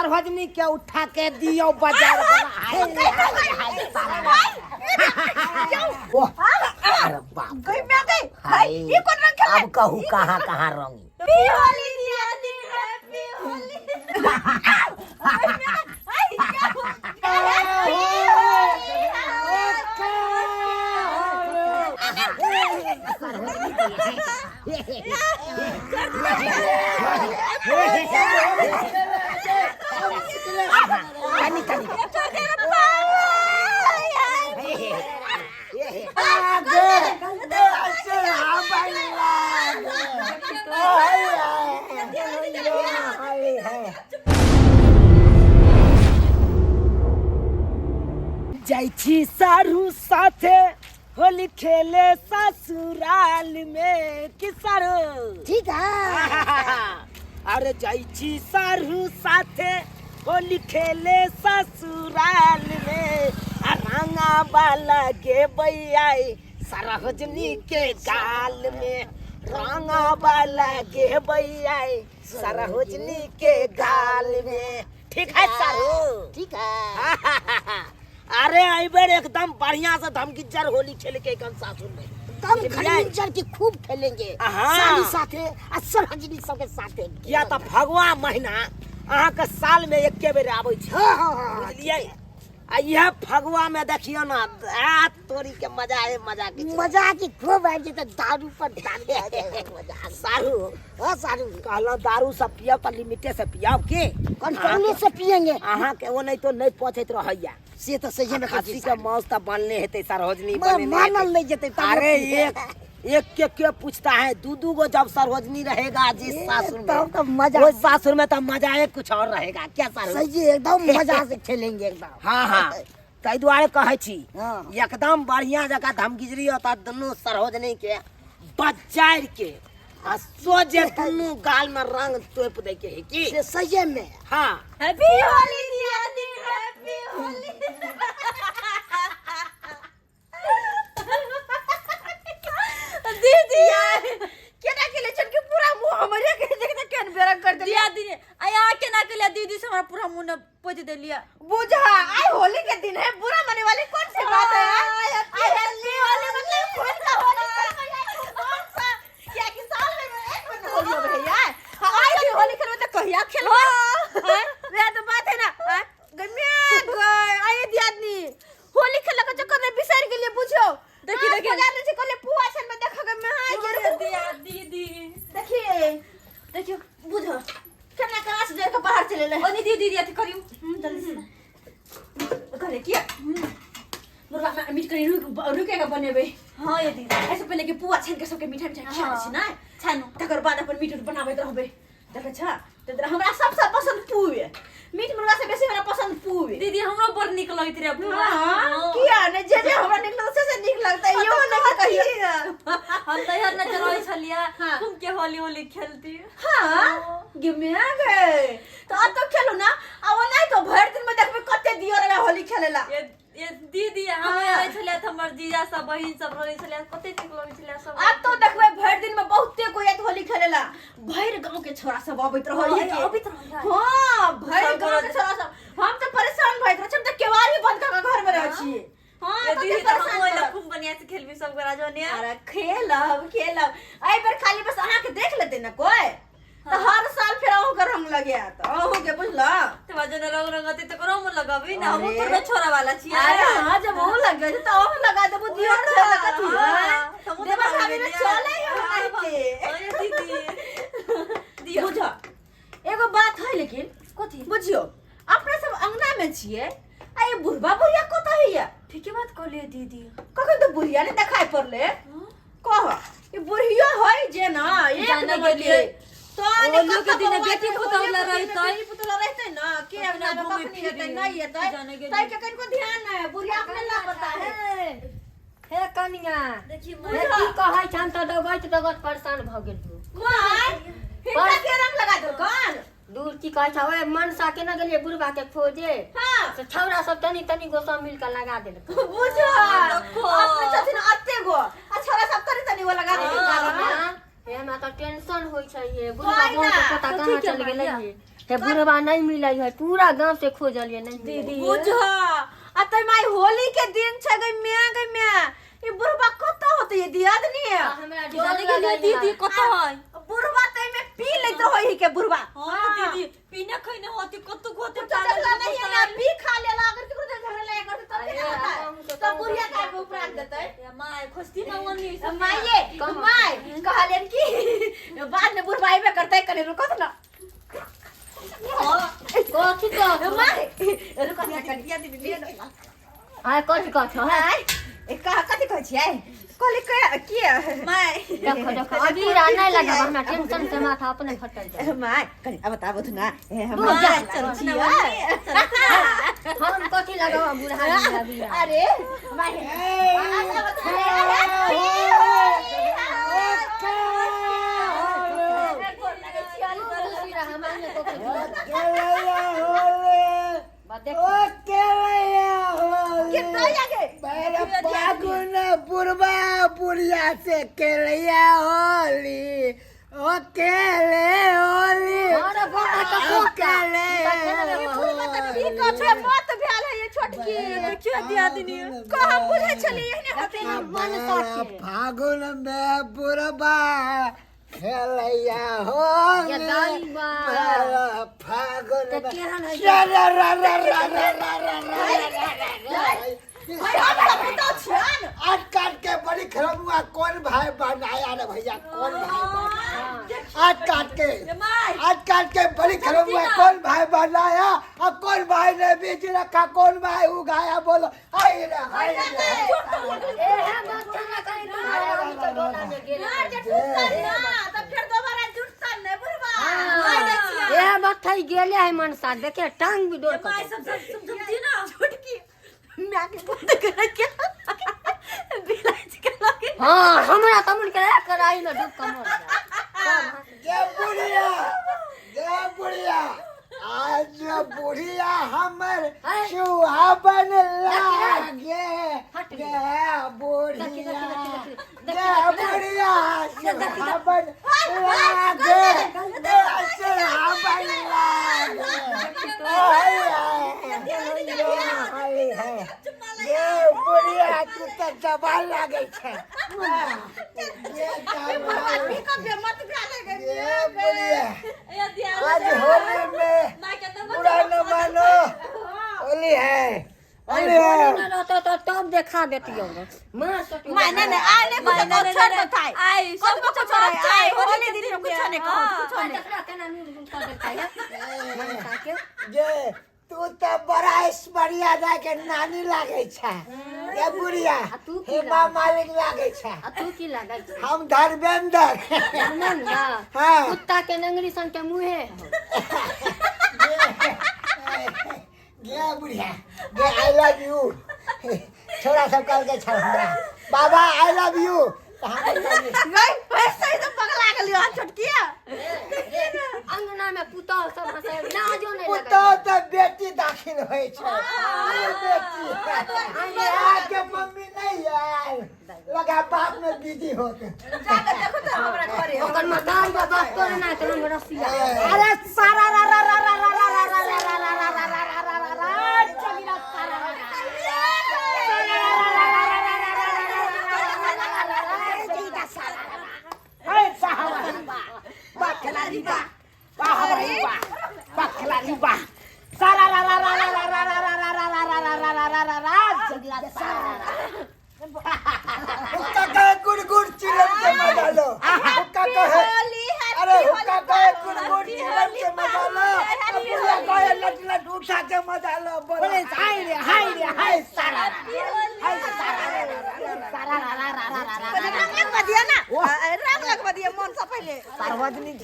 सरहजनी के उठा के दियो बाजार। हाय हाय हाय सारा। ओह, अरे बाप गई मैं गई। हाय। ये कौन रंग खेला? अब कहू कहाँ कहाँ रंगी। हैप्पी होली दिया दिन, हैप्पी होली। कनी कनी जाइ छी सारू साथे होली खेले ससुराल में कि सारू। ठीक है। अरे जाइ छी सारू साथे होली खेले ससुराल में, आ रंगा वाला के बैयाई सरहजनी के गाल में, रंगा वाला के बैयाई सरहजनी के गाल में। ठीक है सारू? ठीक है। अरे आई बेर एकदम बढ़िया से धमगिज्जर होली खेल के एकदम सासुर में एकदम खड़िंजर की खूब खेलेंगे। साली साथे आ सरहजनी सबके साथे। किया तऽ फगुआ महीना अहाँके साल में एके बेर आबै छै। हाँ, हाँ, हाँ, हाँ, बुझलियै? आ इएह फगुआ में देखियौ ना, आ तोरी के मजा है, मजा के मजा की खूब आबि जेतै, दारू पर दारू आ जाए मजा। सारू। हाँ सारू। कहलहुँ दारू सब पियब तऽ लिमिटे से पियब की? कंट्रोले से पियेंगे। अहाँके ओ नहीं तो नहीं पचैत रहैया। से तऽ सही में खस्सी के मांस तऽ बनले हेतै सरहोजनी बनेने मानल हेतै। नहीं जेतै तब अरे पिए। एक एक के के पूछता है, दू दू गो जब सरहोजनी रहेगा जिस सासुर में, तब तो मजा। वो सासुर में तो मजा है कुछ और रहेगा क्या सासुर? सही है, एकदम मजा से खेलेंगे एकदम। हाँ हाँ, ताहि दुआरे कहै छी हाँ। एकदम बढ़िया जगह धमगिजरी होता दुनू सरहोजनी के बचार के आ सोझे दुनू गाल में रंग तोप दे के है की? से सही में। हाँ। हैप्पी होली दिया दिन, हैप्पी होली। दीदी केना केले छन के पूरा मुंह हमरे के देखते केन बेरंग कर देलिया। दिया दीदी आया केना केलिया दीदी से हमरा पूरा मुंह न पोति देलिया। बुझा आई होली के दिन है, बुरा मने वाली कौन सी बात है? आई हैप्पी होली मतलब कौन सा होली, कौन सा? क्या कि साल में एक बार होली होवे है यार। हाँ, आई भी होली खेलबे त कहिया खेलबे? हाँ, वह तो बात है ना। हाँ, गम्या गए आई दियादनी होली खेलने के चक्कर में बिसर गेलिए बुझो। देखी, हाँ, देखी। बाजार में से कहले पुआ छन में देखा गम्या हाय अरे दिया दीदी। देखिए। देखियो बुझो केना कहाँ से जाके बाहर चले ले। ओनी दीदी, दीदी अथी करियो। जल्दी से। कहले किया? मुर्गा में मीट करी रुकेगा बनेबे। हाँ ये दीदी। ऐसे पहले के पुआ छान के सबके मीठा मीठा खिया दै छी ना। छानू। तकर बाद अपन मीट उट बनाबैत रहबै। देखै छ? तऽ हमरा सबसँ पसंद पुए। मीट मुर्गा से बेसी हमरा पसंद पुए। दीदी हमरो बड़ नीक लगैत रहे पुआ। हाँ, किया ने जे जे हमरा नीक लगतै से नीक लगतै, इहो नहि कि कहियो। हम तऽ इहर नजर रहै छलियै, हाँ। हम के होली होली खेलती। हाँ, गे माय गे। तऽ अब तो खेलू ना, आ ओ नहि तो भरि दिन में देखबै कते दियो रहे होली खेलेला। ये दीदी, हम हाँ। रहै छलियै तऽ हमर जीजा सब बहिन सब रहै छलियै, कते नीक लगै छलियै सब। अब तो देखबै भरि दिन में बहुते कोई आयत होली खेलेला, भरि गांव के छोरा सब अबैत रहै हाँ, के। अबैत रहै। हाँ, भरि सब गांव के गोरा- छोरा सब। हम तऽ परेशान भइत रहै छी, हम तऽ केवाड़ी बंद कऽ के घर में रहै छी। हाँ, ये कते दीदी, तऽ परेशान हमहूँ एला करब। खूब बढ़िया से खेलबी सब गोरा जने। अरे खेलब खेलब, एहि बेर खाली बस अहाँके देख लेतै ने कोई, तऽ हर साल फेर अहूँके रंग लगायत, अहूँके बुझलहुँ। तऽ बाजो ने रंग रंगते तऽ ककरो मन लगाबी ना, हमहूँ अरे। थोड़े छोरा वाला छियै। अरे हाँ, जब अहूँ लग गए तऽ अहूँ लगा देबू, दियौ हाँ, ने तऽ कथी? हाँ, हमहूँ तऽ देवर भाभी में भाभी चले है हाँ, ओनाहिते। अरे दीदी। दियौ। बुझऽ, एगो बात है लेकिन। कथी? बुझियौ, अपना सब अंगना में छियै, आ ई बुढ़बा बुढ़िया कतऽ होइया? ठीके बात कहलियै दीदी। कखन तऽ बुढ़िया नहि देखाइ पड़लै। हाँ? कह, ई बुढ़ियो है जे ना, एक जाने नंबर के। गेलियै। तो ने होलियो के कतऽ दिने बौआ बेटी छै, पुतहु होलियो लए के दिने रहितै। बेटी पुतहु लए रहितै ना, के कखनो अंगना में घुमै कखनी हेतै, फिरै। नहि हेतै। जाने गेलियै। ताहि के कनिको ध्यान नहि, बुढ़िया अपने लापता है। हे कनिया, देखी, हे की कहै छन तऽ दौगैत दौगैत परेशान भऽ गेलियौ। माय, हिनका के रंग लगा देलकन? दूर की कहै छ, ओए मनसा केना गेलियै बुढ़बा के खोजे? हाँ। से छौड़ा सब तनी तनी गो सब मिल के लगा देलकै। बुझो, देखो। अपने छथिन अते गो, आ छौड़ा सब तनी तनी गो लगा देलकै गाल में। हाँ, हे हमरा तऽ टेंशन होइ छै हे बुढ़बा कोइ गाँव ना, के पता तऽ कहाँ ठीक है चलि गेलै मारिया। हे। ते बुढ़वा नहीं मिलै है, पूरा गांव से खोजलिए नहीं मिलै। दीदी बुझ आ त माई होली के दिन छै गई म्या, गई म्या ई बुढ़वा कत होते ये दियादनी है। हमरा जाने डर के लिए लगै दीदी है। कत है बुढ़वा त एमे पी लेत रहै के बुढ़वा। हां दीदी पीना खैने होती कत होते। तो देखला नहीं है ना, पी खा लेला, अगर केकरो से झगड़ा लगा करते तब केना होता, तब बुढ़िया का के ऊपर रख देतै। माय खोजती ना ओनी। माये my कहलियन कि बाद में बुढ़वा आइबे करतै, कने रुकत ना। कथी कह my रुकत ना कनी दीदी लिए ना। आय कथी कह छौ है? आय ए कह कथी कहै छियै? कहली के के my देखो देखो, अबीर आ नहीं लगा, हमरा टेंशन से माथा अपने फटल जाए। My कनी अब बताबो तू ना ए हम तू जा। चल छियै। हम कथी लगावा बुढ़ा अबीर? अरे my फागुन बुढ़वा बुढ़िया से केलैया होली, ओ केले होली, ओ केले। मत भेल है ये छोटकी। देखियो दियादनी कह बुझै छलियै एहने होतै। फागुन में बुढ़वा खेलैया होली, ये दाई बा। फागुन तऽ में केहन है? रा रा रा रा रा रा रा रा रा रा। हम सब पुतौ छियन। आज काट के बड़ी खरमुआ कौन भाई बनाया रे भैया, कौन भाई बनाया आज काट के? My आज काट के बड़ी खरमुआ कौन भाई बनाया और कौन भाई ने बीज रखा, कौन भाई उगाया? बोलो हाय रे हाय रे। एहे बात ना करी तुम्हारे, हम तो डोला में गेल। ना जे टूटतन ना त फेर दोबारा जुटतन नै बुढ़वा। एहे बात है, गेले है मनसा देखे टांग भी डोर my कर। सब सब समझती ना छोटकी म्या के बंद करे के बिलाज के लगे। हाँ हमरा तमन के कराई में डूब कमर जय बुढ़िया, जय बुढ़िया, आज बुढ़िया हमर सुहावन लागे। जय बुढ़िया, जय बुढ़िया सुहावन लागे, जय सुहावन लागे। ये बुढ़िया तू तऽ जवान लागै छै। ये बुढ़वा जवान। पी के बेमत भेल है। ये बुढ़िया ए दिया आज होली में my के तो बुरा न मानो, होली है, होली है। ना रहता तो तब देखा देतियो मां सटी। My नै नै आइ नै my कुछो नै छोड़ नै देतै। आई सब सब कुछ कुछ छोड़ आई आइ होली दिन में कुछो नै कहत, कुछो नै। देखला केना नून गुन कर देलकै है मनसा के। जे तू तऽ बड़ा ऐश्वर्या राय के नानी लागै छै। ये बुढ़िया आ तू की हेमा मालिक लागै छै। आ तू की लागै छै? हम धर्मेंद्र। धर्मेंद्र? हाँ। कुत्ता के नंगरी सन के मुहे हो। गे बुढ़िया गे, I love you. छोरा सब कहलकै छल हमरा बाबा I love you, तऽ हम कहलियै, गई पैसा ही तो पगला गेलियो आ छोटकिया। अंगना में पुतौह सब हंसै लाजो नहीं लगै। पुतहु तऽ बेटी दाखिल होइ छै। ई बेटी आके मम्मी नहीं आयल, लगा बाप में बिजी होत। जाके देखो तो हमरा घरे ओकर मतारी के बात करे ना तो हम रसिया। अरे सारा रा रा रा रा रा रा रा रा रा रा रा रा रा रा रा रा चगिरा सारा रा रा अरे साहब वाह खिलाड़ी वाह वाह भाई वाह वाह खिलाड़ी वाह सारा रा रा रा रा रा रा रा रा रा रा रा रा रा रा रा रा चगिरा सारा रा। हुक्का कहे गुड़ गुड़ चिलम के मजा लो, हुक्का कहे, अरे हुक्का कहे गुड़ गुड़ चिलम के मजा लो, बुढ़िया कहे लट लट उठा के मजा लो। बोलो बोले हाय रे हाय रे हाय सारा हाय सारा सारा रा रा रा रा रा रा। रंग लगवा दिया ना, रंग लगवा दिया मन से पहले। सार्वजनिक ए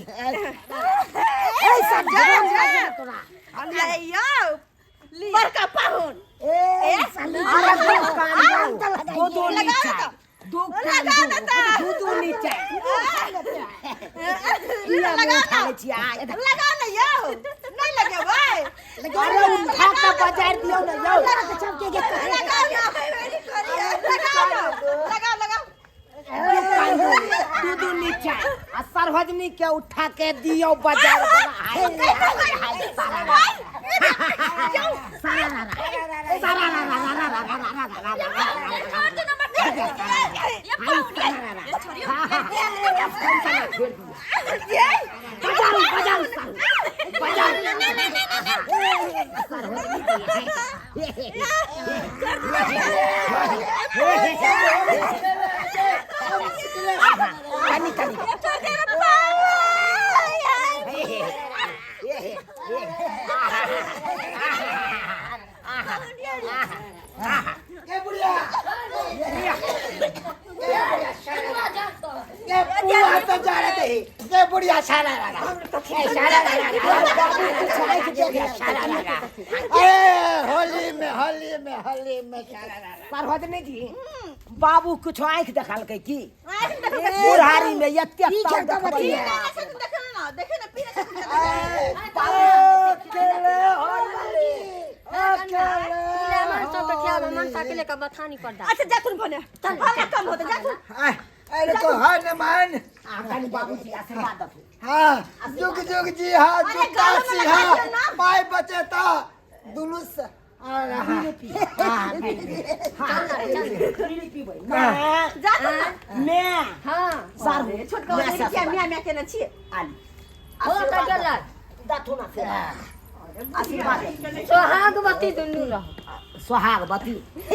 सब जा, तोरा अरे यो बड़का पाहुन। ए साली अरे दो कान दो दो दो लगाओ नीचा ना। दो कान लगाओ ना दो तो। दो दो नीचा इया लगाओ मुंह ना। खा ले छिया। लगाओ ना यो, नहीं लगेबै। अरे उठा के बाजार दियो ना यो। लगाओ ना, वेरी करिए, लगाओ ना, लगाओ लगाओ। दू दू नीचा आ सार्वजनिक के उठा के दियो बाजार वाला। हाय, हाय, हाय, सारा रा, सारा रा, सारा रा, रा, रा, रा, रा, रा, रा, रा, रा, रा, रा, रा, रा। बजारू बजारू सारू बजारू कनी कनी ए बुढ़िया ए बुढ़िया तो जा रहे थे ए बुढ़िया सारा रा ए सारा रा सारा रा अरे होली में होली में होली में सारा रा सार्वजनिक जी बाबू कुछ आँखि देखलकै की बुढ़ारी में एतेक की ताव खेलता देखबैया। अकेले होली अकेले मनसा तो क्या मनसा के लेकर बथानी पर डाल अच्छा जा तुम बने हमरा कम होता जा तुम अरे तो हनुमान आ कनी बाबूजी आशीर्वाद दथु हाँ जुग जुग जी हाँ अरे जुग गालो काशी में लगा हाँ दिया ना। माय बचेता दुनू से जा तुम मैं हां सारू छोटका मैं वाला क्या मियां मियां केने छियै आली हो त गेल दथु ना फिर आशीर्वाद सोहागवती दुनू रह सोहागवती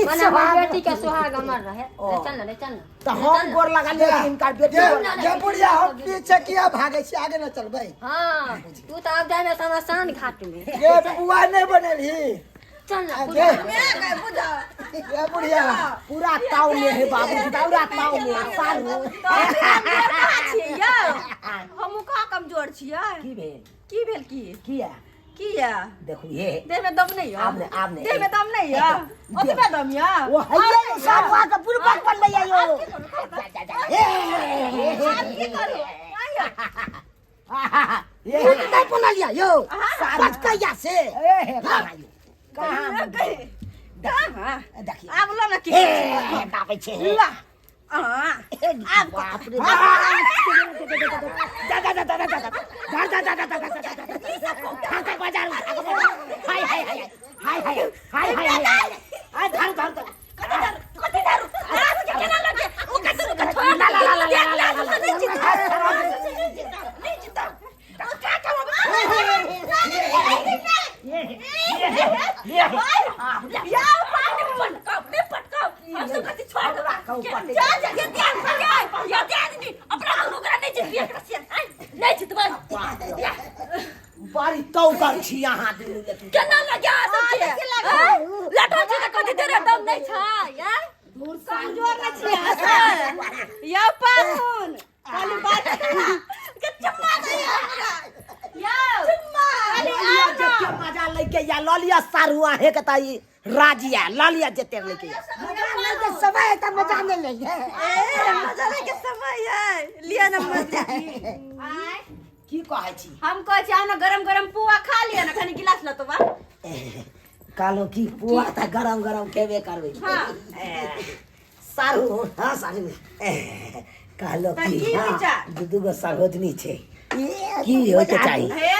मने हमर बेटी के सोहाग अमर रहे रे चल ना रे चल ना तऽ हम गोर लगलियै कि हिनकर बेटी गोर जे जे बुढ़िया हम पीछे किया भागे छी आगे न चलबै हाँ तू तो आब जाए शमशान घाट में ये बुआ नहीं बनेलही चल ना जे मैं बुझा ये बुढ़िया पूरा ताव में है बाबू पूरा ताव में है, सारू हमहूँ कहाँ कमजोर छियै की भेल की भेल की किया किया देखू हे देह में दम नहीं आब ने आब ने देह में दम नहीं है ओतबे दम या ओ हैया सब आ के बुढ़बक बनबै यो आब की करू आइया ये नहीं बनलिया यो पचकैया से ए कहाँ कहाँ देखिए आब लो ना की ए दाबै छै ला आ आब बाप रे जा जा जा जा जा जा जा जा जा जा जा जा जा बाजार हाय हाय हाय हाय हाय हाय हाय हाय हाय धर धर धर कथी दारू कथी दारू दारू के केना लगे ओ कथी के छोड़ ला ला ला ला ला ला ला नहीं जीता नहीं जीता ओ का का या पानी पटकाओ नहीं पटकाओ हम सब कथी छोड़ दो जा जा ये ध्यान या या ध्यान नहीं अपना ओकरा नहीं जीतिए नहीं जीतबै बड़ी तौकर छी अहाँ दुनू लेकिन केना लग्या सबके लटल छै तऽ कथी देर दम नहि छै यार कमजोर न छियै या पाहुन खाली बात के चुम्मा दे हमरा यौ चुम्मा खाली लिअ आब जते मजा लैके या लऽ लिअ सारू अहें के तऽ ई राजिया लऽ लिअ जते लैके या मजा समय है तब मजा नहीं लेंगे ए मजा लेके समय है लिया ना मजा आय की कहै छी हम कहै छी आउ ना गरम गरम पुआ खा लिया ना कनी गिलास लतो बा कहलहुँ की पुआ तऽ गरम गरम खेबे करबै हाँ। सारू हाँ सारू कहलहुँ तऽ की की हाँ विचार? दू दूगो सरोजनी छै की होइके चाही हे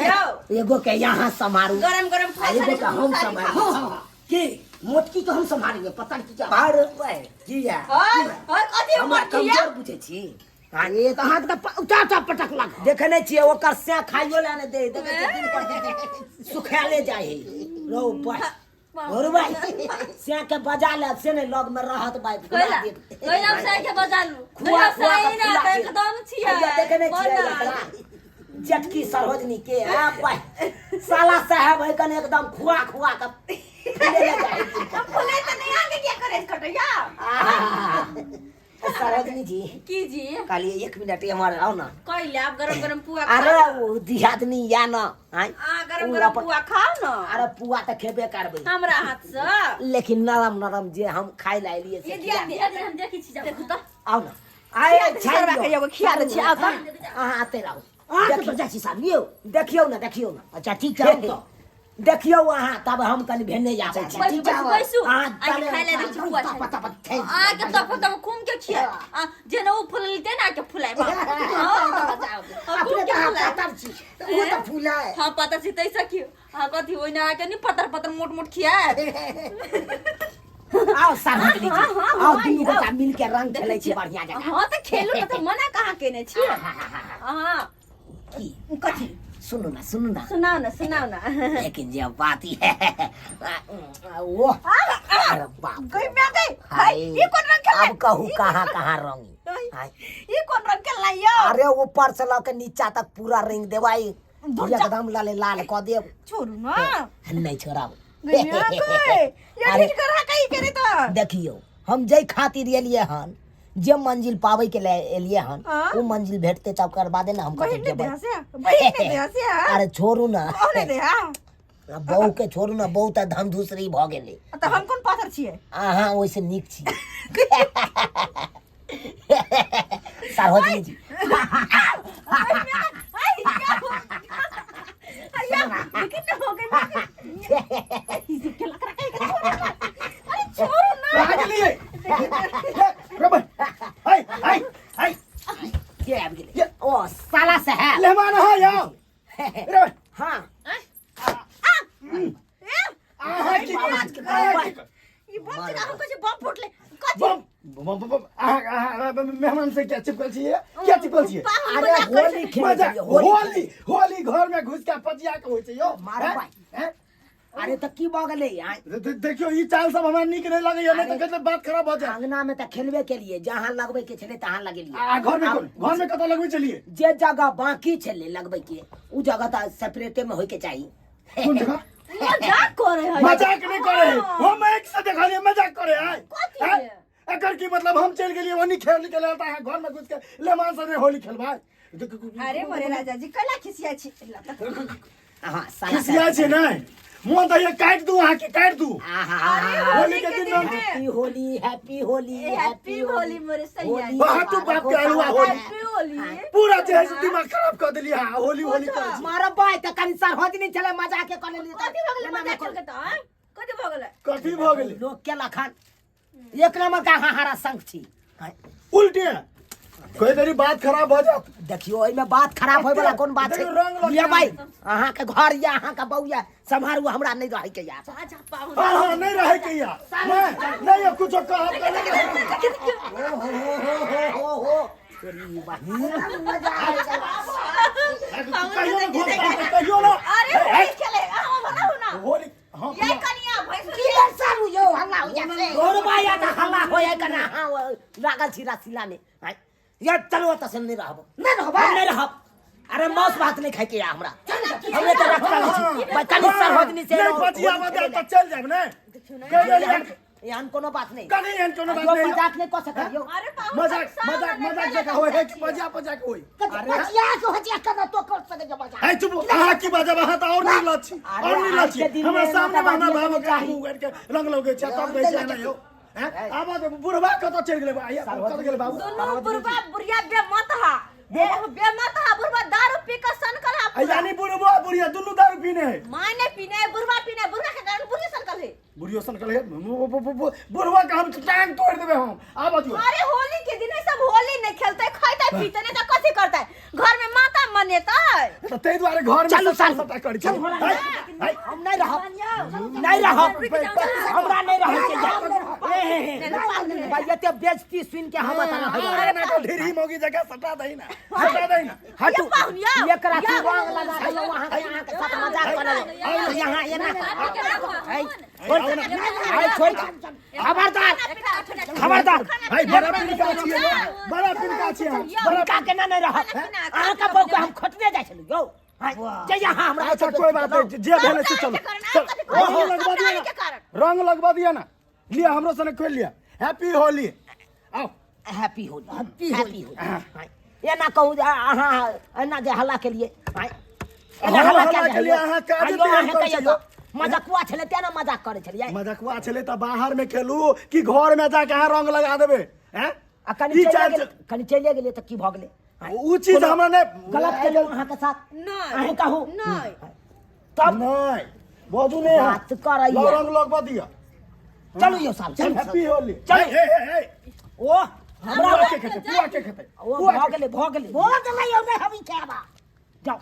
यौ एगो के यहाँ सम्हारू गरम गरम आ एगो के हम सम्हारू की मोटकी के हम सम्हारिए पतरकी के बाहर की या और और कथी हमरा मोटकी या कमजोर बुझै छी ये तो हाथ का उठा उठा पटक लग देखे नहीं छियै ओकर से खाइयो ला नहीं दे देखे छियै दिन पर दिन सुखाले जाइ है रौ भाई रौ भाई से के बजा ले से नहीं लग में रहत भाई फुला कैला देत। कैला से के बजालू खुआ खुआ खुआ सही के ना फुला तऽ देत। एकदम छियै हैया देखे नहीं छियै बोला। एकरा। जेठकी सरोजनी के आ भाई साला साहब है कने एकदम खुआ खुआ के फुले ले जाइ है। फुले त नहीं आगे क्या करे कटैया आहा। सरोजनी जी की जी कहलिए एक मिनट एम्हर आउ ना कैले आप गरम गरम पुआ खा अरे ओ दियादनी या ना आँय आ गरम उ गरम अपन- पुआ खाओ ना अरे पुआ तऽ खेबे करबै हमरा हाथ से लेकिन नरम नरम जे हम खाय ला एलियै से ये खिया दिया दिया हम देखै छी देखू तऽ आउ ना आए सरवा के एगो खिया दै छी आउ तऽ अहाँ आते रहू अहाँ कतऽ जाइ छी साहब यौ देखियौ ना देखियौ ना अच्छा ठीक छै आउ तऽ देखियौ अहाँ तब हम कनि भेने आबै छी। बैसू बैसू बैसू। अहाँ आके खाय ले दै छी पुआ तप तप छै। आके तब तब खूम के खिया आ जेना ओ फुलते ना के फुलाय अपने तऽ अहाँ पातर छी तऽ ओहो तऽ फूलाय। हाँ पता छी तैसा की हाँ कथी ओहिना आके नहीं पतर पतर मोट मोट खियाए। आओ सार्वजनिक हाँ, हाँ, आओ हाँ, दुनू यौ। गोटा मिल के रंग खेलै छी बढ़िया जकाँ। हाँ तऽ खेलू ने तऽ मना कहाँ केने छियै। हाँ की कथी? सुनू ना, सुनू ना। सुनाउ ना, सुनाउ ना। लेकिन जे बात ई है वो अरे बाप गई मैं गई। हाय। ई कोन रंग खेललै? अब कहू कहाँ कहाँ रंग। हाय। ई कोन रंग खेललै यौ? अरे ऊपर से लऽ के नीचा तक पूरा रंग देबै, एकदम लाले लाल कऽ देब। छोड़ू ना। नहीं छोड़ब। गई मैं गई। ये अरे। ठीक करा कहीं करे तो। देखियौ हम जै खातिर एलियै हन, जे मंजिल पाबै के लिए एलियै हन, हाँ। ओ मंजिल भेटते तब ओकर बादे ने हम कतौ बहिन ने जेबै। देहा से, बहिन ने देहा से, हाँ? अरे छोड़ू ना। कौन ने देहा? बहू के छोड़ू ना, बहू तऽ धन धूसरी भऽ गेलै। तऽ हम कोन पाथर छियै? अहाँ ओहिसँ नीक छी सार्वजनिक जी। कहाँ गेलियै? रे भाई, हाय हाय हाय। के आबि गेलै? ओ साला साहेब मेहमान है यौ। रे भाई, हाँ अहाँ की आवाज के अहाँ की ई बम के हम कहै छै बम फुटलै। कथी? बम बम बम बम अहाँ अहाँ मेहमान से क्या चिपकल छियै? क्या चिपकल छियै? अरे होली खेलै मजा छलियै, होली। होली होली घर में घुस के पचिया के होइ छै यौ। मारू हैं? भाई। हैं? अरे तऽ की भऽ गेलै? आँय? देखियौ ई चाल सब हमरा नीक नहि लगैया, नहि तऽ कते बात खराब भऽ जायत। अंगना में तऽ खेलबे केलियै, जहाँ लगबै के छलै तहाँ लगेलियै। आ घर में कोन घर में कतऽ लगबै छलियै? जे जगह बाकी छलै लगबै के उ जगह तऽ सेपरेटे में होय के चाही। कोन जगह? मजाक करे है। मजाक नहीं करे है, हम एक से देखलियै मजाक करे है। कथी हैं? है? एकर की मतलब हम चलि गेलियै ओनी खेल के लेल तऽ अहाँ घर में घुस के लेमान से होली खेलबै? अरे मोरे राजा जी कैला खिसिया छी? हाँ साला खिसिया छै नहि, मोन तऽ ये काटि दू, अहाँके काटि दू। आहा होली के दिन में happy Holi, happy Holi, happy Holi मोरे सैया। वाह, तू बाप के अलुआ होली। हैप्पी होली। पूरा जे है से दिमाग खराब कऽ देलियै अहाँ होली होली करै छी। मारब बाय तऽ कनि सरहद नहि छलै मजाक के कऽ लेलियै। कथी भऽ गेलै मजाक खेल के तऽ? कथी भऽ गेलै? कथी भऽ गेलै? लोक केला खान एक नंबर का अहाँ हरा संग छी। उल्टे कोई देरी बात खराब भऽ जायत। देखियो एहिमे बात खराब होय वाला कोन बात छै? देखियौ, रंग लग लिअ भाई, अहाँ के घर या अहाँ के बहू या सम्हारू, हमरा नहीं रहै के यार। जा जा पाहुन। हाँ हाँ नहीं रहे के यार, नहीं नहीं अब कुछो कहब तऽ नहीं रहे के। हो हो हो हो हो तोरी बहिन। कहियो ना घोषणा, कहियो ना। अरे होली खेले अहाँ बनाउ ना। होली हाँ ये कनिया भैंस की सारू यौ हल्ला हो जाय और भाई या तऽ हल्ला हो जाय कना। हाँ लागल छी रसीला में। आँय, या चलो ओतऽ से नहीं रहब, नहीं रहब, हम नहीं रहब। अरे मांस भात नहीं खाय के या हमरा, हमरे तऽ रखल छी भाई कनि सरहदनी से। नहीं बचिया बजा तऽ चलि जायब ने कहि देलियै। एहन कोनो बात नहीं, कनि एहन कोनो बात यौ नहीं। मजाक नहीं कऽ सकैत यौ। अरे पाहुन मजाक मजाक मजाक जकाँ होइ है कि बजा बजा के होइ? बचिया के होचिया कना तो कर सके जे मजाक। है चुप, अहाँ की बाजब? अहाँ तऽ और निर्लज छी, अरे और निर्लज आज के छी। दिन हमरा में सामने एना में हमरा तऽ बाबा के चाही। मुँह उगाड़ि के रंग लगै छै तब कहै छै एना यौ। हैं? आब तऽ बुढ़बा कतऽ चलि गेलै? आइया कतऽ गेलै बाबू? दुनू बुढ़बा बुढ़िया बेमत हा, बेमत हा। बुढ़बा दारू पी के सनकल हा आ यानी बुढ़बा बुढ़िया दुनू दारू पीने है? माय नहीं पीने है, बुढ़बा पीने है। बुढ़बा के कारण बुढ़िया सनकल है। बुढ़ियो सनकल है। बुढ़बा के हम टांग तोड़ देबै हम। आब दियौ। अरे होली के दिन है, सब होली नहीं खेलते, खाते पीते नहीं तो कथी करते? घर में माता मनेते तऽ ताहि दुआरे घर में चलू, सबटा चलू। सबटा करै छै। है, है। हम नहीं रहब, नहीं रहब, हमरा नहीं रहब के यार। ए हे हे भाई एते बेइज्जती सुन के हम एतऽ रहब। अरे ना तो ढेरी मौगी जगह सटा दही ना, सटा दही ना। हटू। पाहुन यौ। एकरा तू रंग लगा देलहुँ अहाँके, अहाँके साथ मजाक करल यहाँ एना। ऐ, छोड़, ऐ, छोड़, खबरदार खबरदार। है बड़ा पिनका छियै, बड़ा पिनका छियै अहाँ। बड़ा पिनका केना नहीं रहब? अहाँके बहू के हम खोटने जाइ छलहुँ यौ। जे यहाँ हमरा अच्छा कोई बात नहीं, जे भेलै से चलो चल। रंग लगवा दिया ना, रंग लगवा दिया ना। लिया हमरो सने खेल लिया। हैप्पी होली आओ। Happy Holi, happy Holi. एना कहू जे अहाँ एना जे हल्ला केलियै, आँय? एना हम हल्ला हल्ला किया केलियै? अहाँ काज आइयो तेहन अहाँ करै कहियौ छियै। तऽ मजाकुआ छलै तें ने मजाक करै छलियै। मजाकुआ छलै तऽ बाहर में खेलू कि घर में जाके अहाँ रंग लगा देबै? हैं? आ कनि ई चलिए चाल गेलै, कनि चलिए गेलियै तऽ की भऽ गेलै? आँय? उ चीज हमरा नहि गलत केलहुँ अहाँके साथ? नहीं। अहीं कहू। नहीं। तब नहीं बाजू नहीं अहाँ। बात करैया। लाउ रंग लगबा दिया। चलू यौ साहब, चलू। हैप्पी होली। चलू। हे, हे, हे। ओ हमरा पुआ के खेतै, पुआ के खेतै। ओ भऽ गेलै, भऽ गेलै, भऽ गेलै यौ, नहि हबी खायबा। जाओ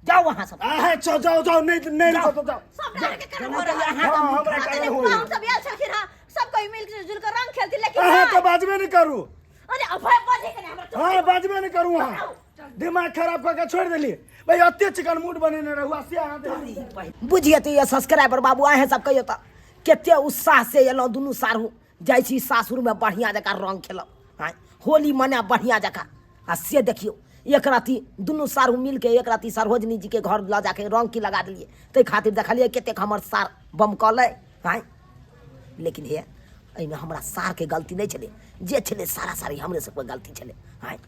जाओ वहाँ सब। अहे चल जाओ जाओ, नहीं नहीं जाओ। तो जाओ। सब डर के कारण हो जेना रहा कि है। अहाँ हाँ, हमरा हाँ, कारण तनी हो पूरा हम सब आयल छलखिन हँ, सब कोई मिल जुल कर रंग खेलती, लेकिन अहाँ नहि। तो बाजबे नहीं करू। अरे अभय बजे के नहीं हमरा। हाँ, बाजबे नहीं करू। अहाँ दिमाग खराब करके छोड़ देलिए भाई। अते चिकन मूड बनेने रहू आ से अहाँ देलिए। बुझिए तऽ ये सब्सक्राइबर बाबू, अहें सब कहियो तऽ कते उत्साह से एलहुँ। दुनू साढ़ू जाइ छी सासुरमे, बढ़िआँ जकाँ रंग खेलब, आँय, होली मनायब बढ़िआँ जकाँ। आ से देखियौ, एक राति दुनू साढ़ू मिलके एक राति सरोजनी जीके घर लऽ जाके रंग की लगा देलियै। ताहि खातिर देखलियै कतेक हमर सार बमकलै, आँय। लेकिन हे, एहिमे हमरा सारके गलती नहि छलै, जे छलै सारा सारी हमरे सबके गलती छलै, आँय।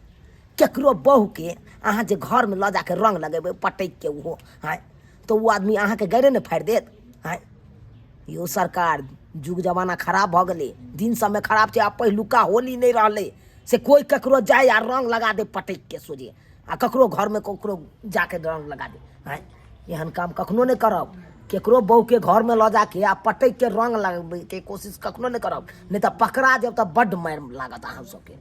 केकरो बहुके अहाँ जे घरमे लऽ जाके रंग लगेबै पटकिके ओहो, आँय, तऽ ओ आदमी अहाँके गैरे ने फाड़ि देत, आँय। यौ सरकार, जुग जमाना खराब भऽ गेलै, दिन समय खराब छै। आब पहिलुका होली नहि रहलै से कोइ ककरो जाय आ रंग लगा दे पटकिके सोझे, आ ककरो घरमे ककरो जाके रंग लगा दे, आँय। एहन काम कखनो नहि करब। केकरो बहुके घरमे लऽ जाके आ पटकिके रंग लगबैके कोशिश कखनो नहि करब, नहि तऽ पकड़ा जायब तऽ बड्ड मारि लागत अहाँ सबके।